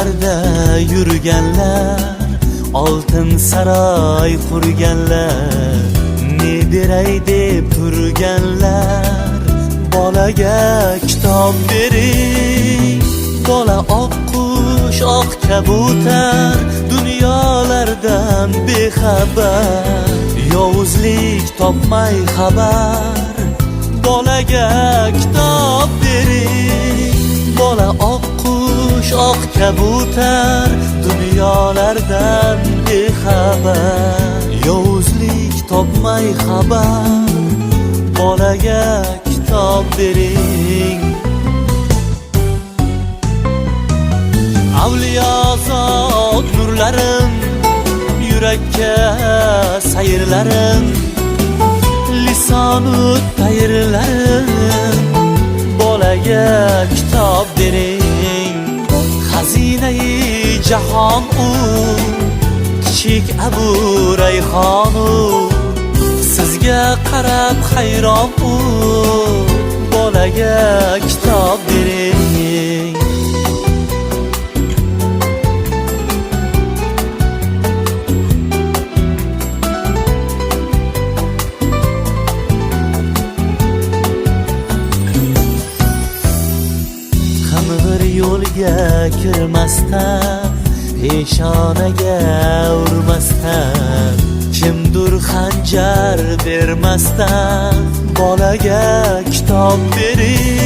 Yo'llarda yurganlar, oltin saroy qurganlar, ne beray deb turganlar, bolaga kitob bering. Bola oq qush, oq kabutar, dunyolardan bexabar, yovuzlik topmay xabar, bolaga kitob bering. Bola oq qush, oq kabutar, dunyolardan bexabar, yovuzlik topmay xabar, bolaga kitob bering. Avliyozod nurlarim, yurakka sayrlarim, lisonu tayrlarim, bolaga kitob bering. Xazinai jahon u, kichik Abu Rayhon u, sizga qarab hayron u, bolaga kitob bering. Qing'ir yo'lga kirmasdan, peshonaga urmasdan, kimdir xanjar bermasdan, bolaga kitob bering.